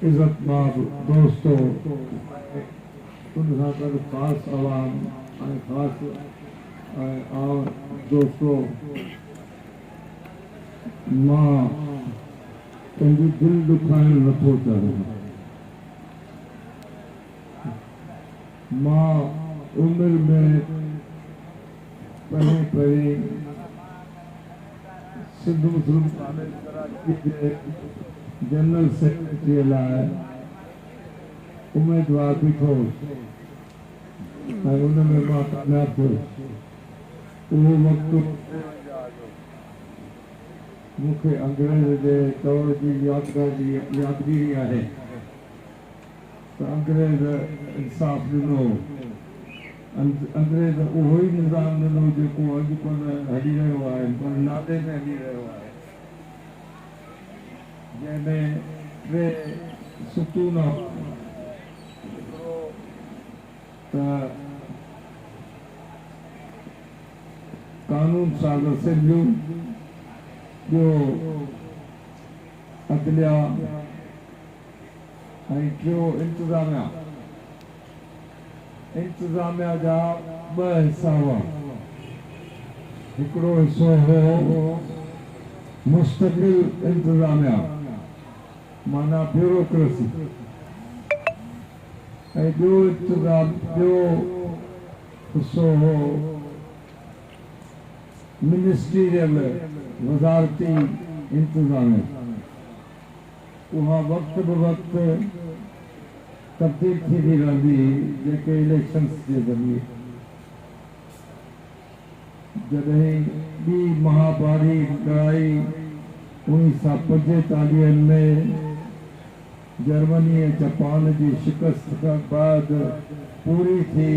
عزت ماب دوستو ۽ ان سان گڏ خاص عوام ۽ خاص ۽ دوستو، مان پنهنجي دل ڏکائڻ نٿو چاهيان. مان عمر ۾ پهرين پهرين سنڌ مسلم ڪاليج ڪراچي جي جنرل سيڪريٽريء لاء اميدوار بيٺو هوس ۽ ان ۾ مان ڪامياب ٿيس. اهو وقت مون کي انگريز جي دور جي يادگيري آهي ته انگريز انصاف ڏنو هو. انگريز اهو ئي نظام ڏنو جيڪو اڄ ڪلهه هلي رهيو آهي پر نالي ۾ هلي رهيو آهي، جنهن ۾ ٽي ستون هئا. هڪڙو ته قانون ساز اسيمبليون، ٻيو عدليا ۽ ٽيو انتظاميا. انتظاميا جا ٻه حصا هئا. هڪڙو حصو هو مستقل انتظاميا معنيٰ بيوروڪريسي ۽ ٻيو انتظام ٻيو حصو هو منسٽيريل وزارتي انتظاميا. اها وقت به وقت تبديل ٿيندي رهندي هئي، جيڪي اليڪشنس جي ذريعي. جڏهن ٻي مهاڀاري لڙائي 1945 ۾ جرمني ۽ جپان جي شڪست کان بعد پوري ٿي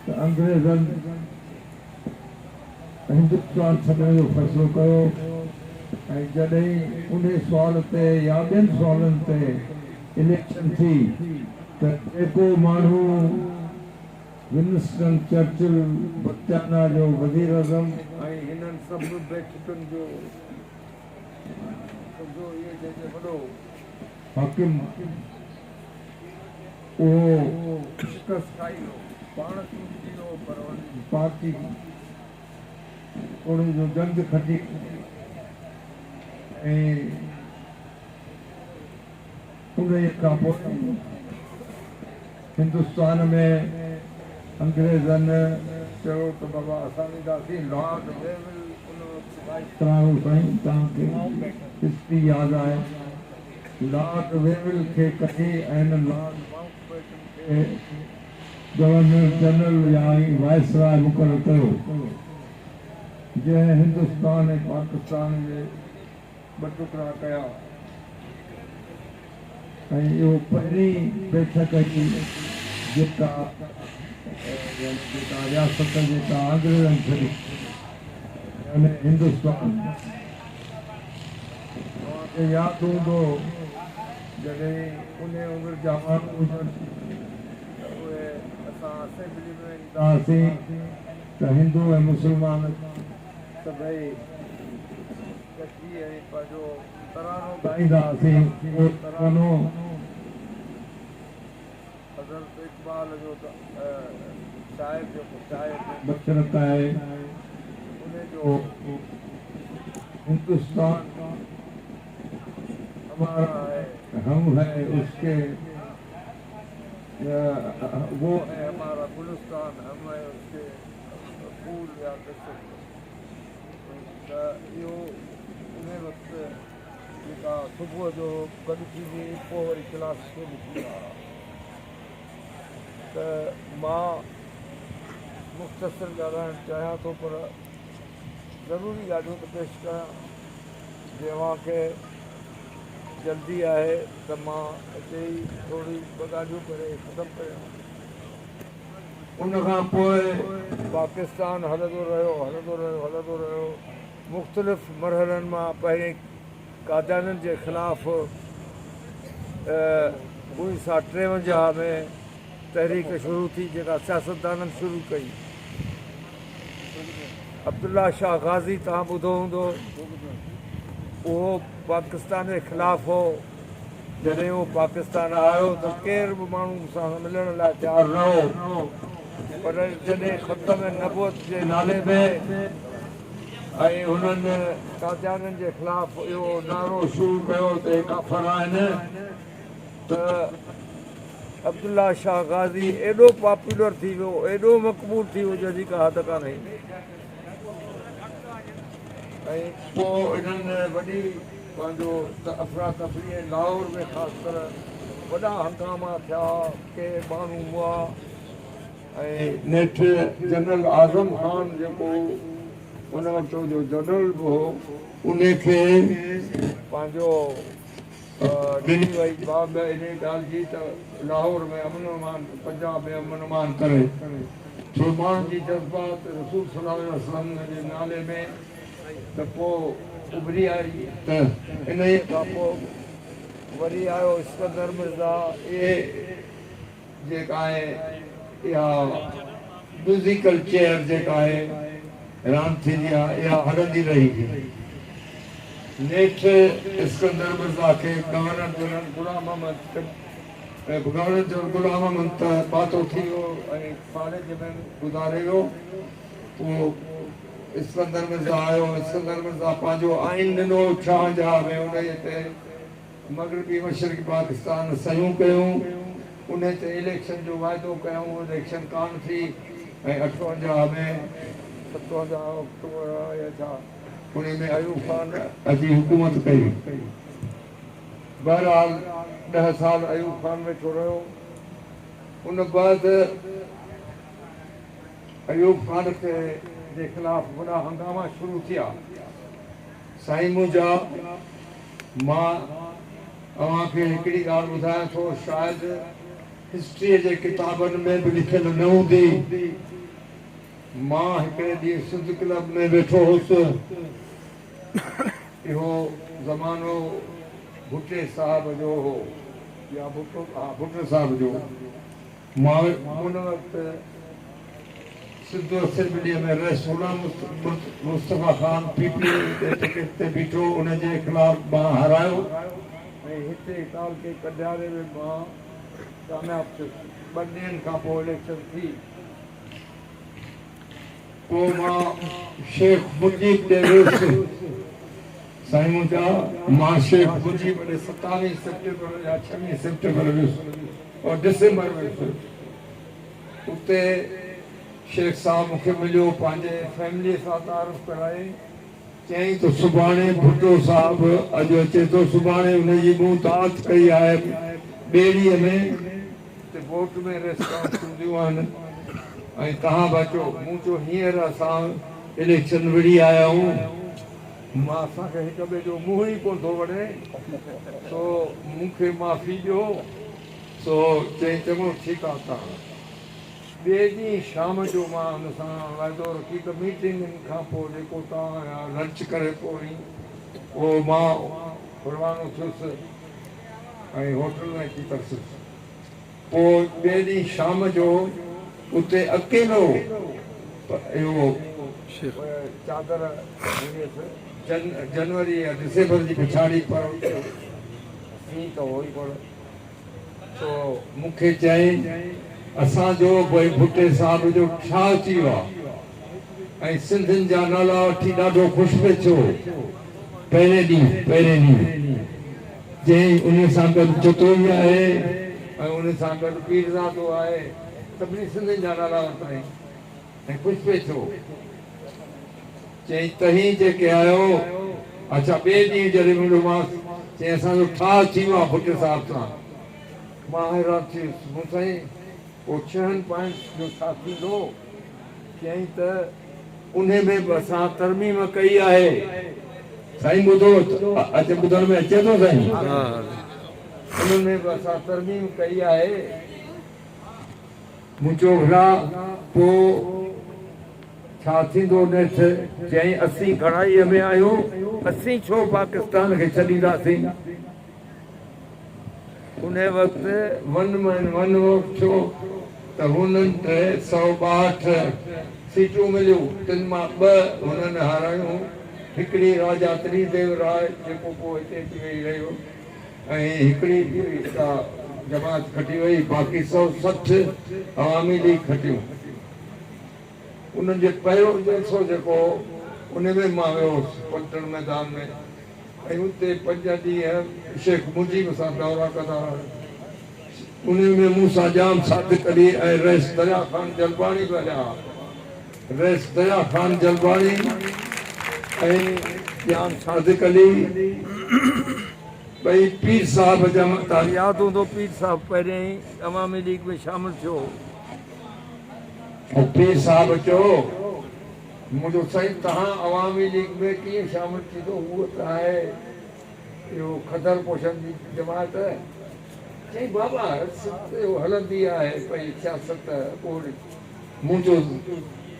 ته انگريزن هندستان ڇڏڻ جو فيصلو ڪيو ۽ جڏهن انهي سوال تي يا ٻين سوالن تي اليڪشن ٿي ته جيڪو ماڻهو ونسٽن چرچل برطانيا جو وزيراعظم ۽ هنن سڀ بيٺڪن جو سمجهو اهي جنهن وڏو حاڪم اهو شڪست کائي ويو. پاڻ چونڊجي ويو پر ان جي پارٽي توڙي جو جنگ کٽي ۽ انهيء کان پوء هندستان ۾ انگريزن چيو ته بابا اسان وينداسين. لارڊ ويول ان وقت وائسراء هو. سائين توهان کي هسٽري ياد آهي. لارڊ ويول کي ڪڍي ۽ هن لارڊ مائونٽ بيٽن کي گورنر جنرل يعني وائسراء مقرر ڪيو، جنهن هندستان ۽ پاڪستان جي ٻه ٽڪرا ڪيا ۽ اهو پهرين بيٺڪ هئي جيڪا يعني جيڪا رياست جيڪا انگريزن ڇڏي يعني هندستان. توهان کي ياد هوندو جڏهن انهي عمر جا ماڻهو هجن ته اهي اسان اسيمبلي ۾ ويندا هئاسين ته هندو ۽ مسلمان سڀئي گڏجي ۽ پنهنجو ترانو ڳائيندا هئاسين. اهو ترانو حضرت اقبال جو شاعر جيڪو شاعر بشرط آهي انهي جو هندستان همارا هي هم هي اس ڪي وو هي همارا گلستان هم هي اس ڪي ڦول يا ڪجهه ته اهو انهي وقت جيڪا صبح جو گڏ ٿيندي هئي پوء وري ڪلاس شروع ٿيندا هئا ته مان مختصر ڳالهائڻ چاهيان ٿو پر ضروري ڳالهيون ته پيش ڪريان جي اوهان کي جلدي آهي ته مان اتي ئي ٿوري ٻه ڳالهيون ڪري ختم ڪريان. ان کان پوء پاڪستان هلندو رهيو هلندو رهيو هلندو رهيو مختلف مرحلن مان پهرين قاديانين جي خلاف 1953 ۾ تحريڪ شروع ٿي جيڪا سياستدانن شروع ڪئي. عبدالله شاهه غازي توهان ٻڌو هوندو اهو پاڪستان جي خلاف هو. جڏهن اهو پاڪستان آيو ته ڪير به ماڻهو مون سان ملڻ لاء تيار نه هو پر جڏهن ختم نبوت جي نالي ۾ ۽ هنن قاديانين جي خلاف اهو نعرو شروع ڪيو ته هي ڪافر آهن ته عبدالله شاهه غازي ايڏو پاپولر ٿي ويو، ايڏو مقبول ٿي ويو جنهن جي ڪا حد ڪانهي. ۽ پوء انهن وڏي پنهنجو افراتفري ۽ لاهور ۾ خاص طرح وڏا هنگاما ٿيا، ڪي ماڻهو مئا ۽ نيٺ جنرل اعظم خان جيڪو ان وقت جو جنرل به هو، انهي کي پنهنجو ڏني وئي واڳ انهي ڳالهه جي ته لاهور ۾ امن و امان، پنجاب ۾ امن امان ڪري، ڇو ماڻهن جي جذبات رسول صلي الله عليه وسلم جي نالي ۾ ته پوء اڀري آئي ته انهيء کان پوء وري آيو اسڪندر مرزا اهي جيڪا آهي اها ميوزيڪل چيئر جيڪا آهي راند ٿيندي آهي اها هلندي رهي. نيٺ اسڪندر مرزا کي governor general Ghulam Muhammad governor general Ghulam Muhammad ته ٻاتو ٿي ويو ۽ ڪاليج ۾ گذاري ويو. پوء اسڪندر مرزا آيو. اسڪندر مرزا پنهنجو آئين ڏنو 56 ۾ انهيء تي مغربي مشرقي پاڪستان صحيحون ڪيون، انهي تي اليڪشن جو واعدو ڪيائون، اليڪشن ڪانه ٿي ۽ 58 ۾ 57 آڪٽوبر يا ڇا انهي ۾ ايوب خان اچي حڪومت ڪئي. بهرحال 10 سال ايوب خان ويٺو رهيو. ان بعد ايوب خان کي جي خلاف وڏا هنگاما شروع ٿيا. سائين منهنجا مان اوهان کي هڪڙي ڳالهه ٻڌايان ٿو شايد هسٽريء جي ڪتابن ۾ به لکيل نه هوندي. مان هڪڙي ڏينهن سنڌ ڪلب ۾ ويٺو هوس. اهو زمانو ڀٽي صاحب جو هو يا ڀٽو ها ڀٽو صاحب جو. مان ان وقت سنڌ اسيمبليء ۾ رئيس غلام مصطفيٰ خان پي پي جي ٽڪيٽ تي بيٺو، ان جي خلاف مان هارايو ۽ هتي تعلقي ڪنڊياري ۾ مان ڪامياب ٿيس. ٻن ڏينهن کان پوء اليڪشن ٿي. پوء مان شيخ مجيب ڏي ويس. سائين منهنجا، مان شيخ مجيب ڏي ستاويهه سيپٽمبر يا ڇويهه سيپٽمبر ويس. اور ڊسمبر ۾ ٿيو. اتي شيخ صاحب مون کي مليو، پنهنجي فيمليء سان تعارف ڪرايائين. چيائين ته سڀاڻي ڀٽو صاحب اڄ اچي ٿو، سڀاڻي ان جي مون دعوت ڪئي آهي ٻيڙيء ۾ ته بوٽ ۾ ريسٽورانٽس هونديون آهن ۽ توهان به اچو. مون چيو هينئر اسان اليڪشن وڙهي آيا آهيون. مان اسان کي هڪ ٻئي جو منهن ئي ڪونه ٿو وڻي، سو مون کي معافي ڏيو. سو چيائين چڱو ٺيڪ آ تان. ٻئي ڏينهن شام جو مان هن سان وعدو رکي ته ميٽنگن کان پوء جيڪو تان لنچ ڪري پوء اهو مان روانو ٿيس ۽ هوٽل ۾ اچي ترسيس. پوء ٻئي ڏينهن شام جو اتي اڪيلو اهو چادر هئيس. جنوري يا ڊسمبر جي پڇاڙي پر اتي سيء ته هو ئي ڪونه. سو مون کي چيائين، اسان جو به ڀٽي صاحب جو ٺاهه ٿي ويو آهي ۽ سنڌين جا نالا وٺي ڏاڍو خوش پئي ٿيو. پهرين ڏينهن پهرين ڏينهن چيائين، انهي سان گڏ جتوئي آهي ۽ انهي سان گڏ پيرزادو آهي، سڀني سنڌين جا نالا ورتائين ۽ خوش پئي ٿيو. چيائين، توهين جيڪي آهيو. اڇا ٻئي ڏينهن جڏهن مليومانس، چيائين، اسان جو ٺاهه ٿي ويو آهي ڀٽي صاحب سان. مان حيران ٿي ويس، مون سائين پوء ڇهن پوائنٽس جو ڇا ٿيندو؟ چيائين ته انهي ۾ به اسان ترميم ڪئي آهي. سائين ٻڌو اچي ٻڌڻ ۾ اچي ٿو سائين؟ انهن ۾ به اسان ترميم ڪئي آهي. مون چيو ڀلا پوء ڇا ٿيندو نيٺ؟ چيائين اسين گهڻائيء ۾ آهيون، اسين ڇو پاڪستان کي ڇڏينداسين؟ انهيء وقت ون مين ون ووٽ ٿيو ته هنن 362 سيٽون مليون، تن مان ٻه هنن هارايون، هڪڙي راجا تري ديو راء جيڪو پوء هتي اچي ويهي رهيو. ۽ هڪڙي ڪا جماعت کٽي وئي، باقي 160 عوامي ليگ کٽيون. انهن جي پهريون جلسو جيڪو هو، ان ۾ مان ويو هوس پلٽڻ ميدان ۾ ۽ اتي 5 ڏينهن شيخ مجيب سان دورا ڪندا رهيس. انهي ۾ مون سان ڄام صادق علي ۽ رئيس دريا خان جلباڻي به هليا ها. رئيس دريا خان جلباڻي ۽ ڄام صادق علي ٻئي پير صاحب جا متان. ياد هوندو پير صاحب پهريائين عوامي ليگ ۾ شامل ٿيو هو. ۽ پير صاحب چيو، مون چيو سائين توهان عوامي ليگ ۾ ڪيئن شامل ٿيندو، هوء ته آهي اهو کدر پوشن جي جماعت. چيائين بابا اهو هلندي آهي پئي سياست اوڙي. مون چيو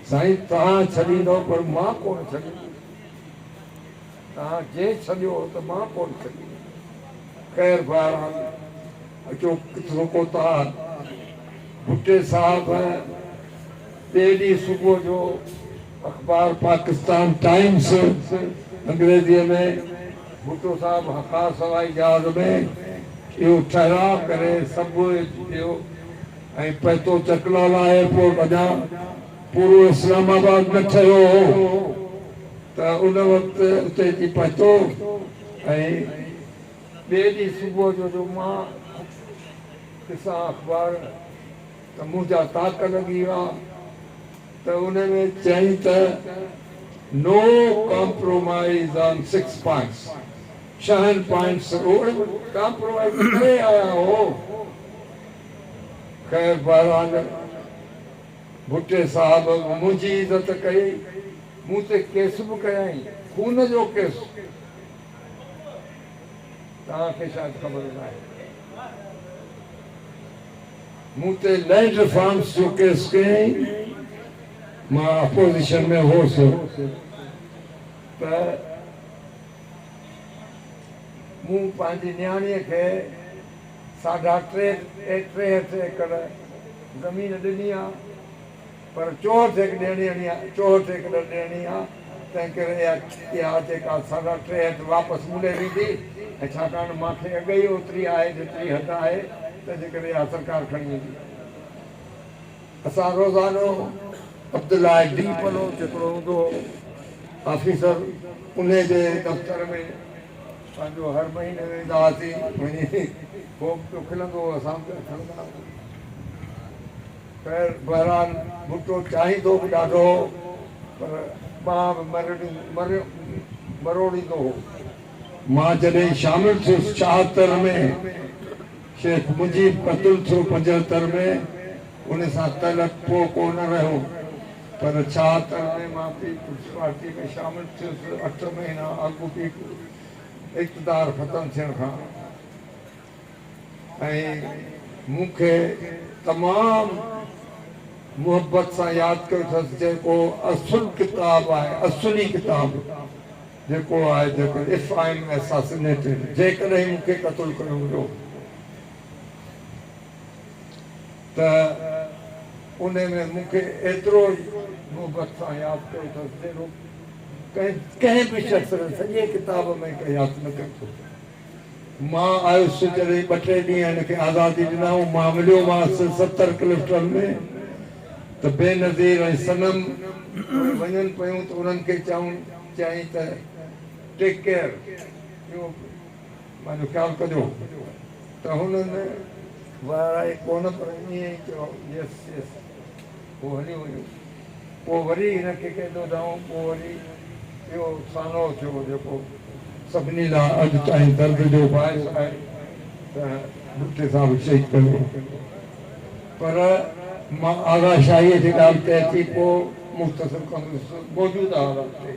سائين توهان ڇڏيندؤ پر مان ڪونه ڇڏيندس. توهان جي ڇڏيو ته مان ڪونه ڇڏيندس. خير بهرحال اچو قصو ڪوتاهه. ڀٽي صاحب ٻئي ڏينهن صبح جو اخبار پاڪستان ٽائيمس انگريزيء ۾ ڀٽو صاحب خاص هوائي جهاز ۾ اهو ٺهراء ڪري سڀ اهو ۽ پهتو چڪلالا ايئرپورٽ اڃا پورو اسلام آباد نه ٺهيو هو ته ان وقت اتي اچي پهتو ۽ ٻئي ڏينهن صبح جو جو مان ڏسان اخبار ته منهنجا طاق لڳي ويا ته ان ۾ چيائين ته no compromise on six points, ڇهن پوائنٽس ڪامپرومائيز ته ڪري آيا هو. خير بهرحال ڀٽي صاحب به منهنجي عزت ڪئي، مون تي ڪيس به ڪيائين، خون جو ڪيس، توهان کي شايد خبر ناهي. مون تي لينڊ ريفارمز جو ڪيس ڪيائين، مان اپوزيشن ۾ هوس ته مون پنهنجي نياڻيء کي ساڍا ٽي ٽيهٺ ايڪڙ زمين ڏني آ، پر چوهٺ ايڪڙ ڏيڻي آ، چوهٺ ايڪڙ ڏيڻي آ، تنهن ڪري اها اها جيڪا ساڍا ٽيهٺ واپس مون ڏي ويندي ۽ ڇاڪاڻ مان کي اڳ ئي اوتري آهي جيتري حد آهي، تنهن جي ڪري اها سرڪار کڻي ويندي. اسان روزانو عبدالله ڊي بلوچ هڪڙو هوندو هو آفيسر، انهي جي دفتر ۾ پنهنجو هر مهيني ويندا هئاسين، وڃي هو به پيو کلندو هو، اسان به پيا کلندا هئاسين. خير بهرحال ڀٽو چاهيندو به ڏاڍو هو پر ٻانهن به مروڙيندو هو. مان جڏهن شامل ٿيس 76 ۾، شيخ مجيب قتل ٿيو 75 ۾، ان سان تعلق پوء ڪو نه رهيو پر 76 ۾ مان پيپلز پارٽي ۾ شامل ٿيس 8 مهينا اڳ اقتدار ختم ٿيڻ کان. ۽ مون کي تمام محبت سان ياد ڪيو اٿس جيڪو اصل ڪتاب آهي اصلي ڪتاب جيڪو آهي جيڪو If I am Assassinated جيڪڏهن مون کي قتل ڪيو ويو ته ان ۾ مون کي ايترو محبت سان ياد ڪيو اٿس جهڙو ڪنهن به شخص سڄي ڪتاب ۾ ياد نه ڪيو اٿس. مان آيس جڏهن ٻه ٽي ڏينهن هن کي آزادي ڏنائون، مان مليومانس 70 ڪلفٽن ۾ ته بينظير ۽ صنم اهي وڃن پيون ته انهن کي چئون چيائين ته ٽيڪ ڪيئر اهو پنهنجو خيال ڪجو ته هنن وارائي ڪونه پر ائين ئي چيو يس يس پوء هليون ويون. پوء وري هن کي ڪنهن ڏوڌائون، پوء وري اهو سانحو ٿيو جيڪو سڀني لاء اڄ تائين درد جو باعث آهي ته ڀٽي صاحب شهيد ڪيو ويو. پر مان آغا شاهيء جي ڳالهه تي اچي پوء مختصر ڪندس موجوده حالات تي.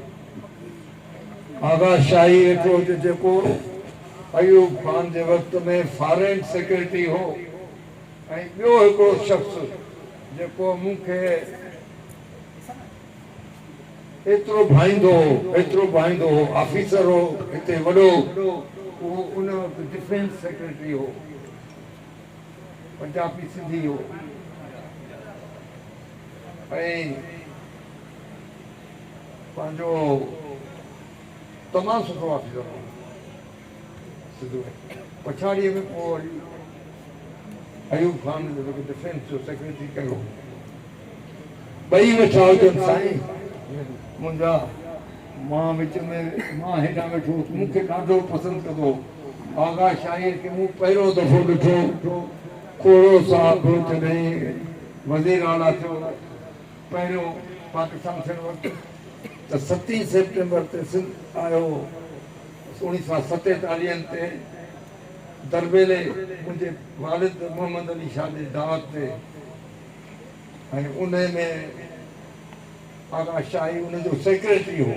آغا شاهي ويٺو هجي جيڪو ايوب خان جي وقت ۾ فارين سيڪريٽري هو. ۽ ٻيو هڪڙو شخص جيڪو مون کي ايترو ڀائيندو هو، ايترو ڀائيندو هو، آفيسر هو هتي وڏو، اهو ان وقت ڊفينس سيڪريٽري هو، پنجابي سنڌي هو ۽ پنهنجو تمام سٺو آفيسر هو سنڌ ۾. پڇاڙيء ۾ پوء وري ايوب خان جيڪو ڊفينس جو سيڪريٽري ڪيو. ٻئي ويٺا هجن سائين منهنجا مان وچ ۾ مان هيڏانهن ويٺو هوس مون کي ڏاڍو پسند ڪندو هو. آغا شاهيء کي مون پهريون دفعو ڏٺو. کوڙو صاحب جڏهن وزير اعليٰ ٿيو پهريون پاڪستان ٿيڻ وقت ته ستين سيپٽمبر تي سنڌ آيو هو. اوڻيهه سؤ ستيتاليهن تي درٻيلي منهنجي والد محمد علي شاهه جي دعوت تي ۽ انهي ۾ آغا شاهي ان جو سيڪريٽري هو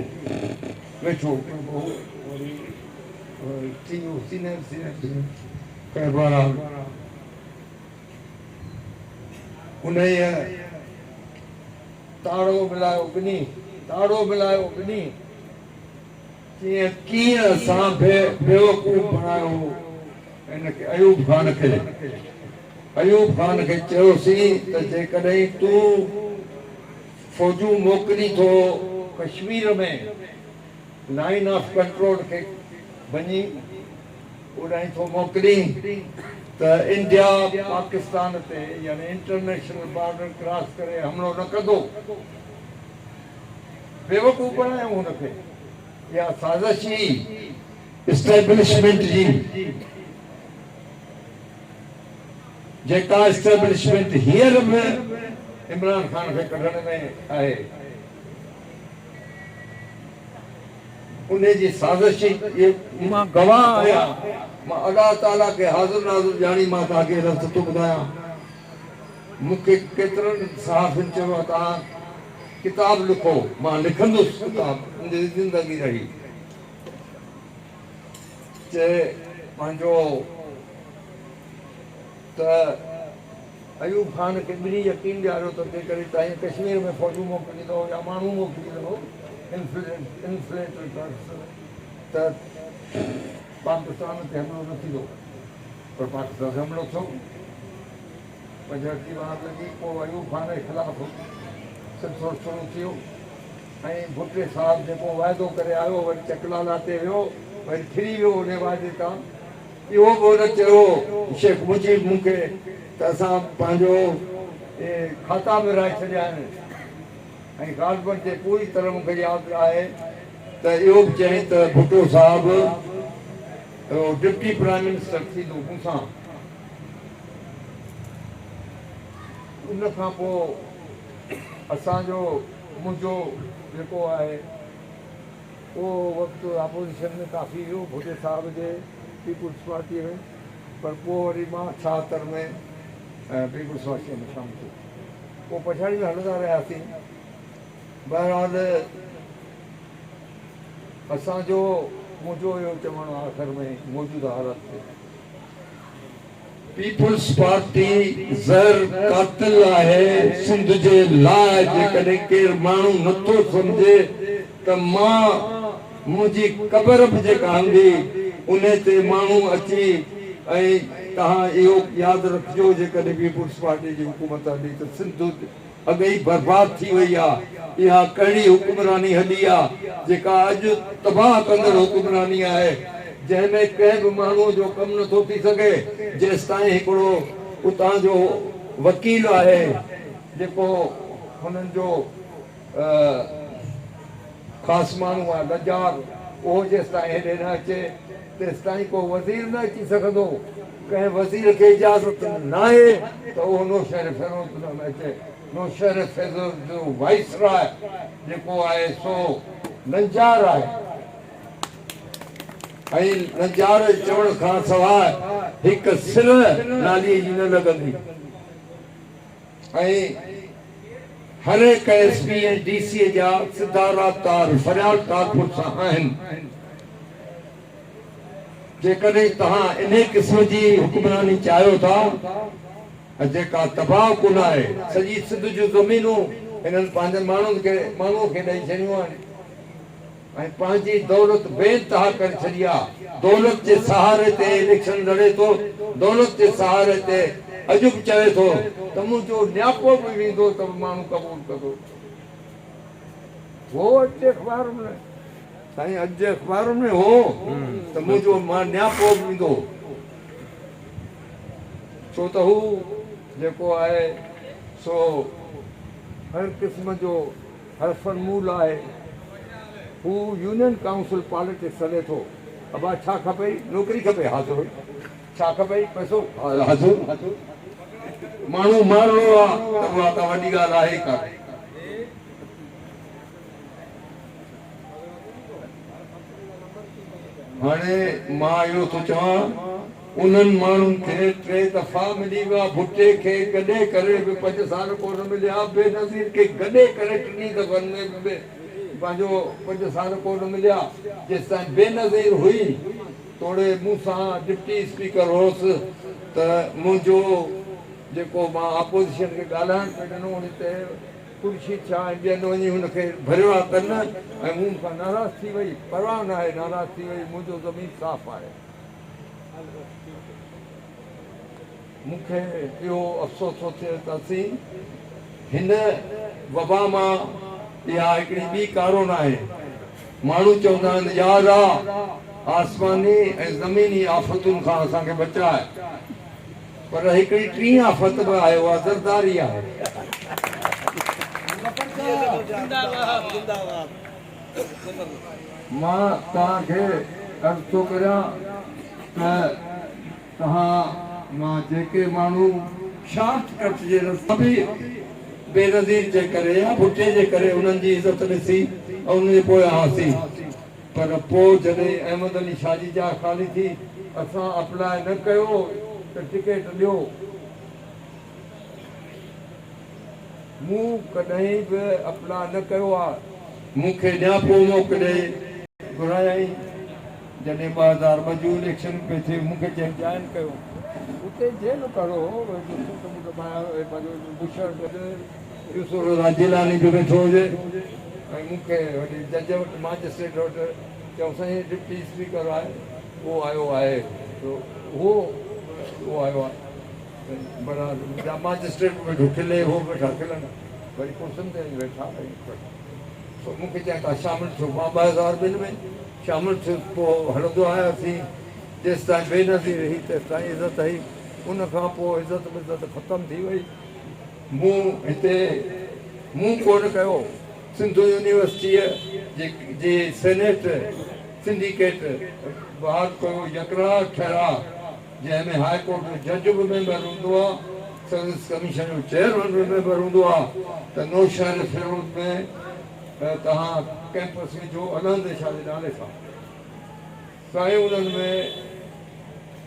ويٺو هو وري ٿي ويو سينئر سينئر خير بهرحال انهيء تاڙو ملايو ٻنهي تاڙو ملايو ٻنهي ڪيئن ڪيئن اسان بيوقوف بڻايو هو هن کي ايوب خان کي. ايوب خان کي چيوسين ته جيڪڏهن تون فوجون موڪلين ٿو ڪشمير ۾ لائين آف ڪنٽرول کي ڀڃي اوڏانهن ٿو موڪلين ته انڊيا پاڪستان تي يعني انٽرنيشنل بارڊر ڪراس ڪري حملو نه ڪندو. بيوقوف بڻايو هن کي. اها سازش ئي اسٽيبلشمينٽ جي جيڪا اسٽيبلشمينٽ هينئر به عمران خان کي ڪڍڻ ۾ آهي انهي جي سازش ئي مان گواهه آهيان مان الله تعالي کي حاضر ناظر ڄاڻي مان توهان کي لفظ ٿو ٻڌايان مون کي ڪيترن صحافين چيو آهي توهان ڪتاب لکو، مان لکندس ڪتاب، منهنجي زندگي رهي. چي پنهنجو ته ايوب خان کي ٻنهي يقين ڏياريو ته جيڪڏهن توهين ڪشمير ۾ فوجون موڪليندؤ يا ماڻهو موڪليندؤ انفلنٽرس ته پاڪستان تي حملو نه ٿيندو پر پاڪستان تي حملو ٿيو. پنجهٺ جي وار لڳي، پوء ايوب خان جي خلاف سلسلو شروع ٿيو ۽ ڀٽي صاحب جيڪو واعدو ڪري آيو وري چڪلالا تي ويو وري ڦري ويو انهي واعدي تان. اهو به هن چيو شيخ مجيب مون کي ته اسان پنهنجو اهي کاتا به ورهائي ڇڏيا آهن ۽ غالباً جي پوري طرح مون کي ياد آهي ته اهو به چيائين ته ڀٽو صاحب ڊپٽي پرائم منسٽر ٿيندو مون سان. ان کان پوء اسان جو منهنجو جيڪو آهي اهو وقت اپوزيشن ۾ ڪافي ويو ڀٽي صاحب جي پيپلز پارٽيء ۾ پر پوء وري مان 76 ۾ پيپلز پارٽيء ۾ شامل ٿيس پوء پڇاڙي ۾ هلندا رهياسين بهرحال اسان جو منهنجو اهو چوڻ آخر ۾ موجوده حالت تي پيپلز پارٽي زهر قاتل آهي سنڌ جي لاء جيڪڏهن ڪير ماڻهو نٿو سمجهي ته مان منهنجي قبر به جيڪا هوندي انهي تي ماڻهو اچي ۽ توهان اهو ياد رکجو جيڪڏهن پيپلز پارٽي جي حڪومت هلي ته سنڌ اڳ ئي برباد ٿي وئي آ، اها ڪهڙي حڪمراني هلي آ، جيڪا اڄ تباهه ڪندڙ حڪمراني آهي، جنهن ۾ ڪنهن به ماڻهوء جو ڪم نه ٿو ٿي سگهي، جيستائين هڪڙو اتان جو وڪيل آهي، جيڪو هنن جو خاص ماڻهو آهي، لڄار، اهو جيستائين هيڏي نه اچي، تيستائين ڪو وزير نه اچي سگهندو. ڪنهن وزير کي اجازت ناهي ته اهو نوشهرفيروز ۾ اچي. نوشهرفيروز جو وائسراء جيڪو آهي سو لنجار آهي ۽ لنجار جي چوڻ کان سواء هڪ سر ناليء جي نه لڳندي ۽ هر هڪ ايس پي ۽ ڊي سي جا سڌا رابطا فريال ٽالپر سان آهن. جيڪڏهن توهان انهي قسم جي حڪمراني چاهيو ٿا ۽ جيڪا تباهه ڪن آهي، سڄي سنڌ جون زمينون هنن پنهنجن ماڻهن کي ماڻهوء کي ڏئي ڇڏيون آهن ۽ پنهنجي دولت بي انتها ڪري ڇڏي آهي، دولت جي سهاري تي اليڪشن لڙي ٿو، دولت جي سهاري تي اڄ به چوي ٿو ته منهنجو نياپو به ويندو ته به ماڻهو قبول ڪندو. هو اڄ جي اخبارن ۾. سائين اڄ جي اخبارن ۾ هو ته منهنجو مان نياپو به ايندو. ڇو ته هو جيڪو آهي سو هر قسم جو هرفنمول آهي. هو يونين ڪائونسل پاليٽڪس هلي ٿو. ابا ڇا کپئي؟ نوڪري کپي؟ حاضر. ڇا کپئي؟ پئسو؟ حاضر. ماڻهو مارڻو آ ته اها ڪا وڏي ڳالهه آهي ئي ڪانه. هاڻي مان اهو ٿو چوان انهن ماڻهن کي ٽي دفعا ملي ويا، ڀٽي کي گڏي ڪري به پنج سال ڪونه مليا، بينظير کي گڏي ڪري ٽنهي دفعن ۾ به پنهنجو پنج سال ڪونه مليا، جيستائين بينظير هئي توڙي مون سان ڊپٽي اسپيڪر هوس ته منهنجو جيڪو مان اپوزيشن کي ڳالهائڻ پئي ڏنو ان تي خورشيد شاهه ۽ ٻين وڃي هن کي ڀريو آ ڪن ۽ هو مون کان ناراض ٿي وئي، پرواهه ناهي ناراض ٿي وئي، منهنجو ضمير صاف آهي. مون کي اهو افسوس ٿو ٿئي ته اسين هن وبا مان اها هڪڙي ٻي ڪارو ناهي. ماڻهو چوندا آهن يا الله آسماني ۽ زميني آفتن کان اسان کي بچاء. پر هڪڙي ٽين آفت به آهي اها زرداري آهي. مان توهان کي عرض ٿو ڪريان ته توهان مان جيڪي ماڻهو شارٽ ڪٽ جي رستي به بينظير جي ڪري يا ڀٽي جي ڪري انهن جي عزت ڏسي ۽ انهن جي پويان هئاسين پر پوء جڏهن احمد علي شاهه جي جاء خالي ٿي، اسان اپلاء نه ڪيو ته ٽڪيٽ ڏيو. مون ڪڏهن به اپلاء نه ڪيو آ. مون کي نياپو موڪلي گهرايائين. جڏهن 2002 جون اليڪشن پئي ٿيون، مون کي چيائين جوائن ڪيو. اتي جيل ڪهڙو هو، جو سوٽ بوٽ پايا پنهنجو بشرٽ. يوسف رضا جيلاني به ويٺو هجي ۽ مون کي وڏي جج وٽ ماجسٽريٽ وٽ چيائون سائين هي ڊپٽي اسپيڪر آهي اهو آيو آهي سو اهو اهو آيو آهي بهرحال ماجسٽريٽ به ويٺو کلي هو به ويٺا کلن وري ڪرسين تي وڃي ويٺا سو مون کي چيائين توهان شامل ٿيو مان 2002 ۾ شامل ٿيس پوء هلندو آياسين جيستائين بينظير هئي تيستائين عزت هئي ان کان پوء عزت بزت ختم ٿي وئي. مون هتي مون ڪونه ڪيو. سنڌ يونيورسٽيء جي سينيٽ سنڊيڪيٽ بحال ڪيو يڪراء ٺهراء جنهن ۾ هاء ڪورٽ جو جج به ميمبر هوندو آ، سروس ڪميشن جو چيئرمين به ميمبر هوندو آ ته نوشهرفيروز ۾ توهان ڪئمپس وجهو الهندي شاهه جي نالي سان. سائين انهن ۾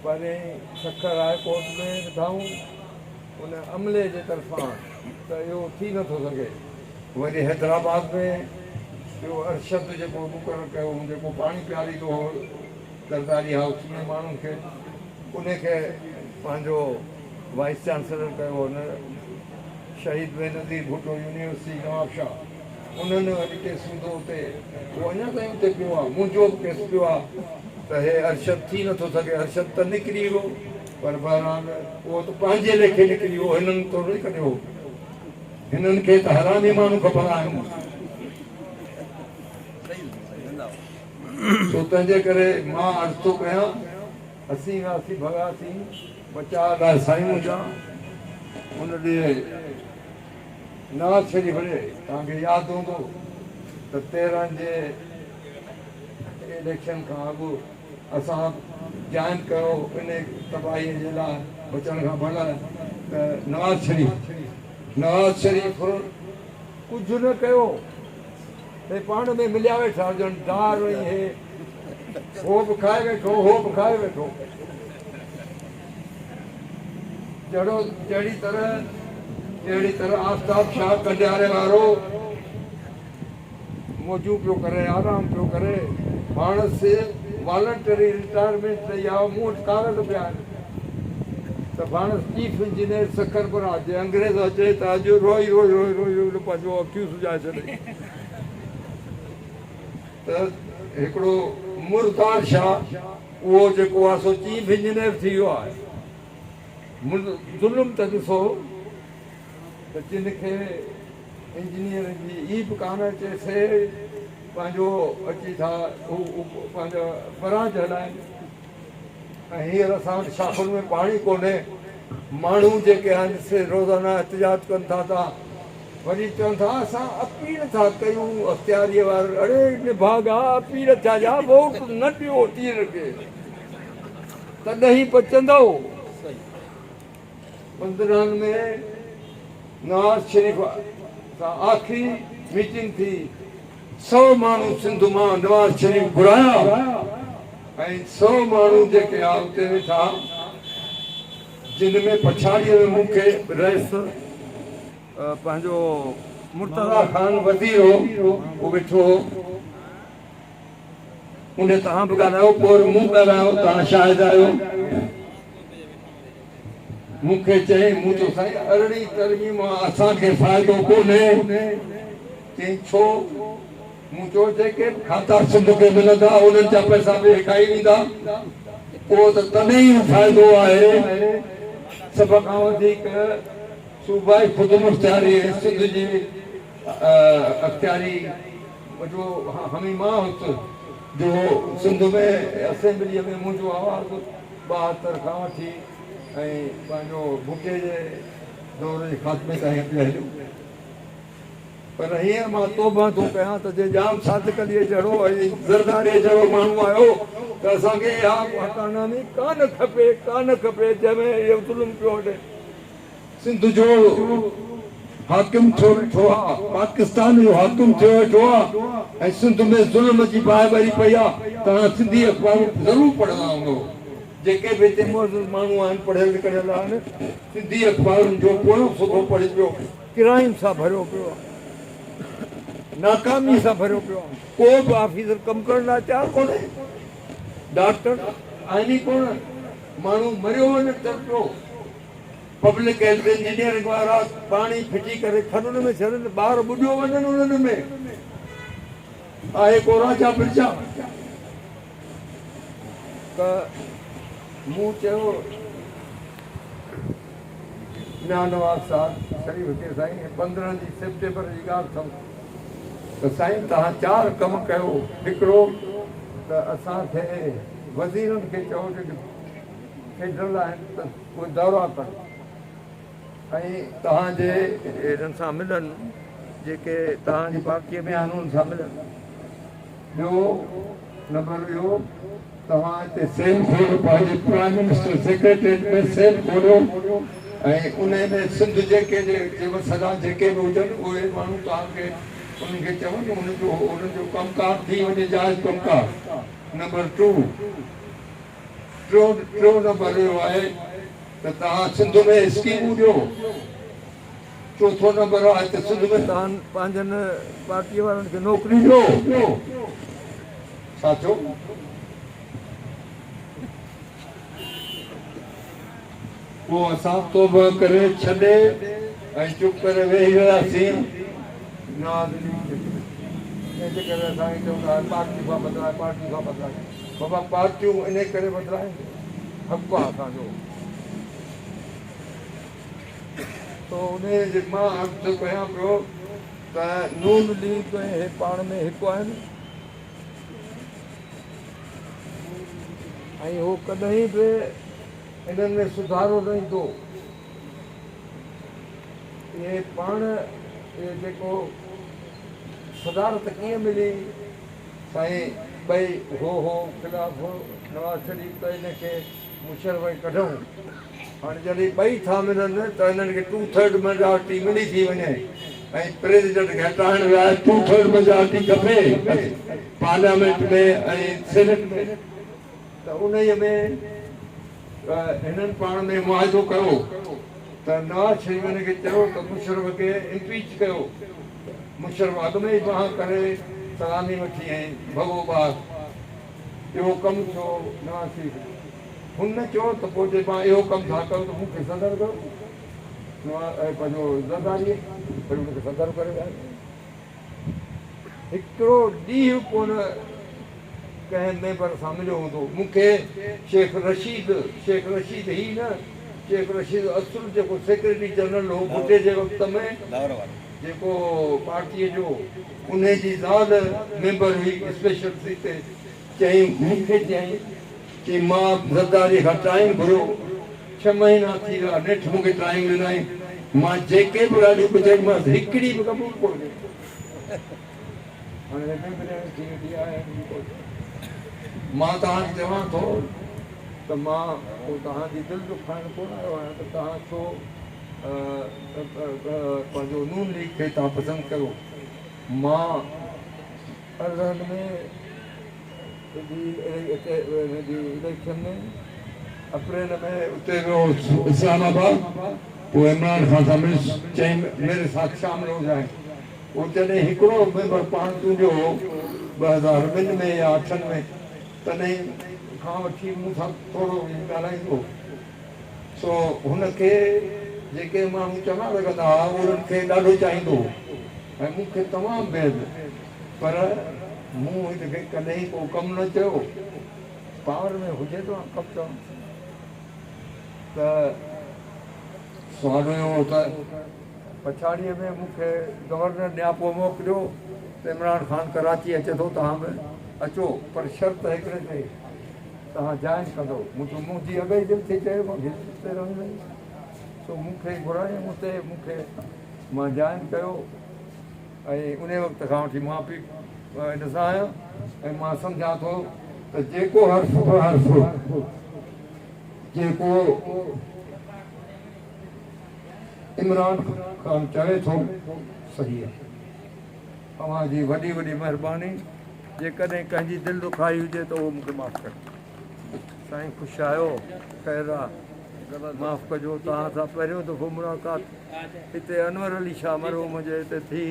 پهرين سکر هاء ڪورٽ ۾ وڌائون ان عملي جي طرفان ته اهو ٿي نه ٿو سگهي. وري حيدرآباد ۾ اهو ارشد جيڪو مقرر ڪيو هو جيڪو پاڻي پياريندو هو زرداري هائوس ۾ ماڻهن کي ان کي پنهنجو وائيس چانسلر ڪيو هو شهيد بينظير ڀٽو يونيورسٽي نوابشاهه. انهن وري ڪيس وڌو اتي، اهو اڃا تائين اتي پيو آهي، منهنجو به ڪيس پيو آهي ته هي ارشد ٿي نٿو سگهي، ارشد ته نڪري ويو پر بهرحال اهو ته پنهنجي ليکي نڪري ويو، هنن ٿورڙي ڪڍيو هو، هنن کي ته حرامي ماڻهو کپندا آهن. سو تنهنجي ڪري مان عرض ٿو ڪيان، اسين وياسين ڀڳاسين بچاء لاء سائين منهنجا ان ڏي. نواز شريف ڏي توهان کي ياد هوندو ته 13 جي اليڪشن کان اڳ اسان جوائن ڪيو ان تباهي جي لاء بچڻ کان ڀلا ته نواز شريف نواز شريف ڪجهه نه ڪيو هي پاڻ ۾ مليا ويٺا هجن ڊار ۽ هي هو به کائي ويٺو هو به کائي ويٺو جهڙو جهڙي طرح جهڙي طرح آفتاب شاهه ڪنڊياري وارو موجون پيو ڪري آرام پيو ڪري ماڻس والنٽري رٽائرمينٽ ڏئي آيو مون وٽ ڪاغذ پيا آهن ته ڀاڻس چيف انجنيئر سکر براج جي انگريز اچي ته اڄ روئي روئي روئي روئي روئي پنهنجو اکيون سجائي ڇڏي ته هڪڙو مردار شاهه اهو جيڪو آهي سو چيف انجنيئر ٿي ويو آهي. ظلم ته ڏسو ته جن کي انجنيئرنگ جي ئي به ڪانه اچي سي پنهنجو اچي ٿا هو پنهنجا براج هلائن ۽ هينئر اسان وٽ شاخن ۾ پاڻي ڪونهي. ماڻهو جيڪي آهن سي روزانه احتجاج ڪن ٿا ته وري چون ٿا اسان اپيل ٿا ڪيون اختياريء وارن اڙي نڀاڳا اپيل ڇا جا ووٽ نه ڏيو تير کي تڏهن بچندؤ. 15 ۾ نواز شريف سان آخري ميٽنگ ٿي، سئو ماڻهو سنڌ مان نواز شريف گهرايا ۽ سئو ماڻهو جيڪي آ اتي ويٺا جن ۾ پڇاڙيء ۾ مون کي رئيس پنهنجو مرتضيٰ خان وزير هو اهو ويٺو هو. ان توهان به ڳالهايو پوء وري مون ڳالهايو توهان شاهد آهيو. مون کي چيائين، مون چيو سائين ارڙهين ترميم مان اسان کي فائدو ڪونهي. چيائين ڇو؟ مون چيو جيڪي به کاتا سنڌ کي ملندا انهن جا پئسا به هي کائي ويندا. اهو ته تڏهن ئي فائدو آهي سڀ کان وڌيڪ صوبائي خودمختياري ۽ سنڌ جي اختياري جو حامي مان هوس جو سنڌ ۾ اسيمبليء ۾ منهنجو آواز 72 کان وٺي ۽ پنهنجو ڀٽي جي دور جي خاتمي تائين پئي هليو. پر هينئر مان توبهه ٿو ڪيان ته جي ڄام صادق عليء جهڙو ۽ زرداريء جهڙو ماڻهو آيو ته اسان کي اها ڪارنامي ڪانه کپي، ڪانه کپي جنهن ۾ اهو ظلم پيو هلي. سنڌ جو حاڪم ٿيو ويٺو آ، پاڪستان جو حاڪم ٿيو ويٺو آ ۽ سنڌ ۾ ظلم جي باهه ٻري پئي آ. توهان سنڌي اخبارون ضرور پڙهندا هوندؤ. جيڪي به هتي معزز ماڻهو آهن، پڙهيل ڪڙهيل آهن، سنڌي اخبارن جو پويون صفحو پڙهي پيو ڪرائيم سان ڀريو پيو آ، ناڪامي سان ڀريو پيو آ. ڪو به آفيسر ڪم ڪرڻ لاء تيار ڪونهي، ڊاڪٽر آهن ئي ڪونه، ماڻهو مريو وڃن تڙپيو. پبلڪ هيلٿ انجنيئرنگ وارا پاڻي ڦٽي ڪري کڏن ۾ ڇڏن، ٻار ٻڏيو وڃن انهن ۾. آهي ڪو راجا برجا؟ ته مون چيو ميان نواز صاحب شريف کي سائين 15 جي سيپٽمبر جي ڳالهه اٿم ته سائين توهان چار ڪم ڪيو، هڪڙو ته اسان کي وزيرن کي چئو جيڪي فيڊرل آهن ته اهي دورا ڪن ۽ توهان جي انهن سان ملن جيڪي توهان جي پارٽيء ۾ آهن انهن سان ملن. ٻيو نمبر اهو توهان هتي سيل کوليو پنهنجي پرائم منسٽر سيڪريٽريٽ ۾ سيل کوليو ۽ انهي ۾ سنڌ جيڪي جي مسئلا جيڪي به هجن اهي ماڻهو توهان کي انهن کي چون انهن جو ڪم ڪار ٿي وڃي جائز ڪم ڪار. Number two. ٽيون نمبر اهو آهي ته توهان سنڌ ۾ اسڪيمون ڏيو. چوٿون نمبر آهي ته سنڌ ۾ توهان پنهنجن پارٽيء وارن کي نوڪريون ڏيو. ڇا ٿيو؟ پوء اسان توبهه ڪري ڇڏي ۽ چپ ڪري ويهي رهياسين. نواز ليگ جنهن جي ڪري اسان کي چوندا هئا پارٽي کان بدلائي پارٽي کان بدلائي. بابا پارٽيون انهي ڪري بدلائين جو حق آ اسان جو. سو انهي جي مان عرض ٿو ڪيان پيو ته نون ليگ ۽ هي پاڻ ۾ هڪ آهن ۽ هو ڪڏهن به انهن ۾ سڌارو نه ايندو. اهي پاڻ اهي جيڪو صدارت ڪيئن ملي سائين ٻئي هو هو خلاف نواز شريف ته ان کي مشرف کي ڪڍون هاڻي جڏهن ٻئي ٿا ملن ته انهن کي ٽو ٿرڊ ميجارٽي ملي ٿي وڃي ۽ پريزيڊنٽ کي هٽائڻ لاء ٽو ٿرڊ ميجارٽي کپي پارليامينٽ ۾ ۽ سينيٽ ۾ ته انهيء ۾ هنن پاڻ ۾ معاهدو ڪيو ته نواز شريف هن کي چيو ته مشرف کي امپيچ ڪيو. مشرف اڳ ۾ ئي بانهن ڪري سلامي وٺي ۽ ڀڳو ٻاهر. اهو ڪم ٿيو نواز شريف جو. هن چيو ته پوء جي مان اهو ڪم ٿا ڪيو ته مون کي صدر ڪيو. نواز پنهنجو زرداريء وري هن کي صدر ڪري ويهاريو. هڪڙو ڏينهن ڪونه ڪنهن ميمبر سان مليو هوندو. مون کي شيخ رشيد، شيخ رشيد هي نه، شيخ رشيد اصل جيڪو سيڪريٽري جنرل هو ڀٽي جي وقت ۾ جيڪو پارٽيء جو، انهي جي زال ميمبر هئي اسپيشل سيٽ تي، چيائين مون کي چيائين، چيائين مان زرداريء کان ٽائيم گهريو. ڇهه مهينا ٿي ويا، نيٺ مون کي ٽائيم ڏنائين. مان جيڪي به ڳالهيون پڇائينمانس، هڪڙي به قبول ڪونه ڪئي. هاڻي هتي به ڏيڻ ٿي ويندي آهي ۽ ٻي ڪوئي. مان توهان کي چوان ٿو ته مان ڪو توهان جي دل ڏکائڻ ڪونه آيو آهيان ته توهان ڇو پنهنجو نون ليگ کي توهان پسند ڪيو. مان 18 ۾ جي اليڪشن ۾ اپريل ۾ اتي ويو هوس اسلام آباد، پوء عمران خان سان مليس، چيائين ميري ساٿ شامل هو جائين. پوء جڏهن هڪڙو ميمبر پاڻ چونڊيو هو 2002 ۾ يا اٺن ۾ تڏهن کان وٺي مون سان ٿورو ڳالهائيندو هو. سو هن کي جيڪي ماڻهو چڱا لڳندا هئا انهن کي ڏاڍو چاهيندو هو ۽ مون کي تمام بيحد پر مون هن کي ڪڏهن ڪو ڪم نه چيو. پاور ۾ هجي ته مان ڪم چوانس ته. سوال اهو هو ته. پڇاڙيء ۾ مون کي گورنر نياپو موڪليو ته عمران خان ڪراچي اچي ٿو توهان به اچو پر شرط هڪڙي تي توهان جوائن ڪندو. مون چيو منهنجي اڳ ئي دل ٿي چئي مان هتي رهندس سو مون کي گهرايائين اتي مون کي مان جوائن ڪيو ۽ انهي وقت کان وٺي مان به ان سان آهيان ۽ مان سمجهان ٿو ته جيڪو حرف به حرف جيڪو عمران خان چوي ٿو صحيح آهي. اوهان جي وڏي وڏي مهرباني جيڪڏهن ڪنهن جي دل ڏکائي هجي ته اهو مون کي معاف ڪري. سائين خوش آهيو خير آ معاف ڪجو توهان سان پهريون دفعو ملاقات هتي انور علي شاهه مرحوم جي هتي ٿي.